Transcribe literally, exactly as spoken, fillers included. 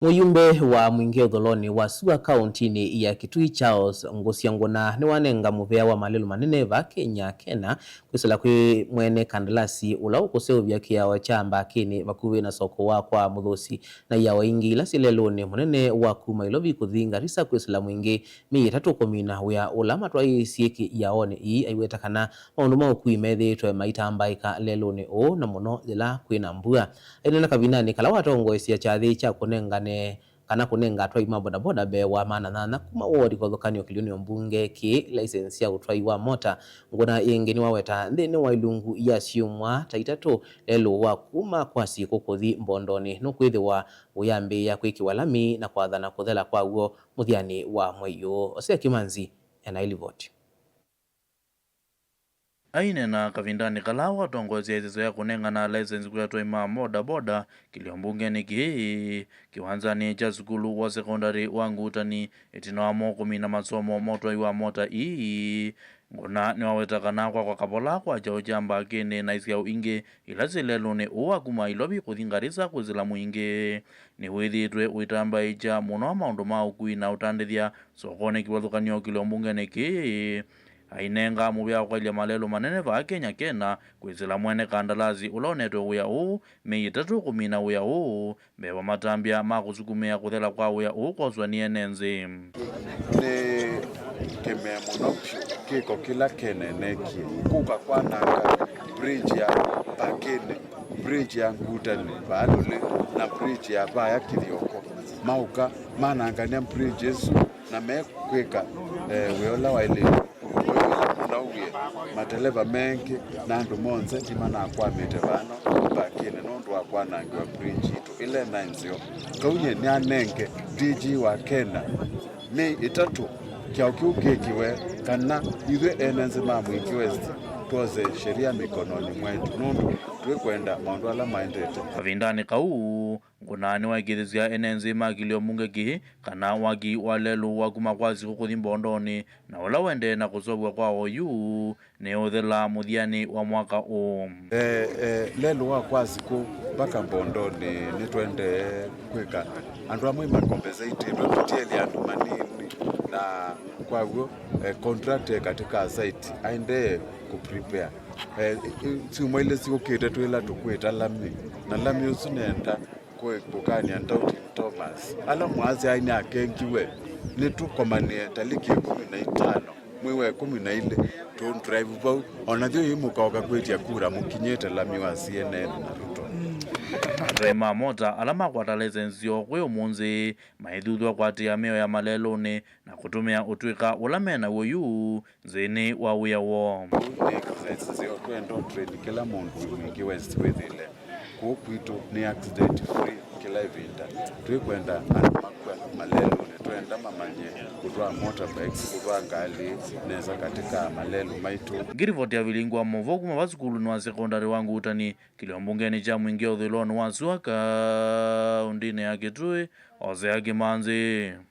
Mũyumbe wa mũingĩ ũthũlonĩ wa sua kaũntĩnĩ ya Kitui, Charles Ngũsya Ngũna, nĩwanenga mũvea wa malelũ manene vaa Kenya, KeNHA, kwĩsĩla kwĩ mwene kandalasi ũla ũkũseũvya kĩao kya Mbakĩnĩ vakuvĩ na soko wa kwa Mũthũsi na iao ingĩ ila syĩ lelũnĩ mũnene wa kuma Ilovi kũthi Garissa kwĩsĩla mũingĩ myei ĩtatũ kũmina wĩa ũla matwaĩĩsye kĩaonĩ ii. Aiweta kana maũndũ ma ũkui methĩĩtwe maitambaĩka lelũnĩ ũũ, na mũno yĩla kwĩ na mbua. Aineena kavindanĩ kala watongoesya kyathĩ kya kũnengane kana kũnenga atwai ma bodaboda mbee wa maana nyanya kuma wodi kĩvathũkany'o kĩlĩonĩ mbunge kĩĩ license sya ũtwai wa mota, Ngũna ĩngĩ nĩwaweta nthĩnĩ wa ilungu ya syumwa ta itatũ, lelũ wa kuma kwa Sikũ kũthi Mbondonĩ nũkwĩthĩwa ũyambĩĩa kwĩkĩwa lami na kwathana kũthela kwaw'o mũthyanĩ wa mwei ũũ. Osea Kimanzi ena ĩlivoti. Aineena kavindanĩ kala watongoesya ĩsesyo ya kũnengana license kwĩ atwai ma boda boda kĩlio mbungenĩ kĩĩ, kĩwanzanĩ kya sukulu wa sekondalĩ wa Ngutani, ĩtina wa mo kũmina masomo ma ũtwai wa mota ii, Ngũna nĩwaweta kana kwakwa kavola kwa kyaũ kya Mbakĩnĩ na isyaũ ingĩ ila syĩ lelũnĩ ũũ wa kuma Ilovi kũthi Garissa kwĩsĩla mũingĩ nĩwĩthĩĩtwe ũitambaĩkya mũno maũndũ ma ũkui na ũtandĩthya sokonĩ kĩvathũkany'o kĩlio mbungenĩ kĩĩ. Ainenga mũvea wa kwaĩlya malelũ manene vaa Kenya, KeNHA, kwĩsĩla mwene kandalasi ũla ũnetwe wĩa ũũ myei ĩtatũ kũmina wĩa ũũ mbee wa matambya ma kũsukumĩa kũthela kwa wĩa ũũ kwoswa nĩ ene nthĩ. Nĩ kĩmee mũno vyũ kĩko kĩla KeNHA ĩneekie kũka kwananga bridge ya Mbakĩnĩ, bridge ya Ngutani vaa Lũlĩ, na bridge ya vaya Kĩthyoko. Maũka manangany'a bridge ĩsu na mekwĩka, eh, wĩa ũla waĩlĩte. Oyu mũnauwie, mateleva mengĩ na andũ monthe nĩmanakwamĩte vano Mbakĩnĩ nũndũ wa kwanangĩwa bridge yitũ ĩla ĩnaĩ nzeo. Kau nyie nĩanenge D G wa KeNHA myei ĩtatũ kyaũ kĩu kĩkĩwe, kana ithyĩ ene nthĩ ma Mwingi West twose sheria mikononi mwetu, nũndũ twĩkwenda maũndũ ala maendete. Kavindanĩ kau, Ngũna nĩwaĩkĩĩthĩsya ene nthĩ ma kĩlio mbunge kĩĩ kana waki wa lelũ wa kuma kwa Sikũ kũthi Mbondonĩ na ũla ũendee na kũseũvw'a kwa oyu nĩũthela mũthyanĩ wa mwaka ũũ. Eh, eh, lelũ wa kwa Sikũ mpaka Mbondonĩ nĩtũendee kwĩka. Andũ amwe makompensateĩtwe, tũtielye andũ manini, na kwa w'o, eh, contractor e katika site aendee kũprepare. Eh, i-, i-, syumwa ilĩ siũkĩte twĩla tũkwĩta lami, na lami ũsu nenda kũkanĩa Doubting Thomas. Ala mwasya aĩ nĩakengiwe, nĩtũkomanĩe taliki ĩkũmi na itano mwei wa ĩkũmi na ilĩ, tũ drive vau, o na thyũ ĩĩ mũkaoka kwĩtya kura mũkinyĩte lami wa C N N na Ruto. Atwai ma mota ala makwata license syoo kwĩ ũmũnthĩ maithuthw'a kũatĩĩa mĩao ya malelũnĩ na kũtũmĩa ũtw'ĩka ũla me naw'o yu nthĩnĩ wa wĩa woo. Ũu nĩ exercise nzeo, twenda ũtrain kĩla mũndũ wĩ Mwingi West wĩthĩle kũũ kwitũ nĩ accident free kĩla ĩvinda. Twĩkwenda andũ makw'a malelũnĩ, twenda mamanye kũtwaa motorbikes, kũtwaa ngalĩ nesa katika malelũ maitũ. Ngĩrivoti ya vilingũ wa maũvoo kuma va sukulunĩ wa sekondalĩ wa Ngutani, kĩlio mbungenĩ kya Mwingi ũthũĩlonĩ wa sua kaũntĩnĩ ya Kitui, Osea Kimanzi.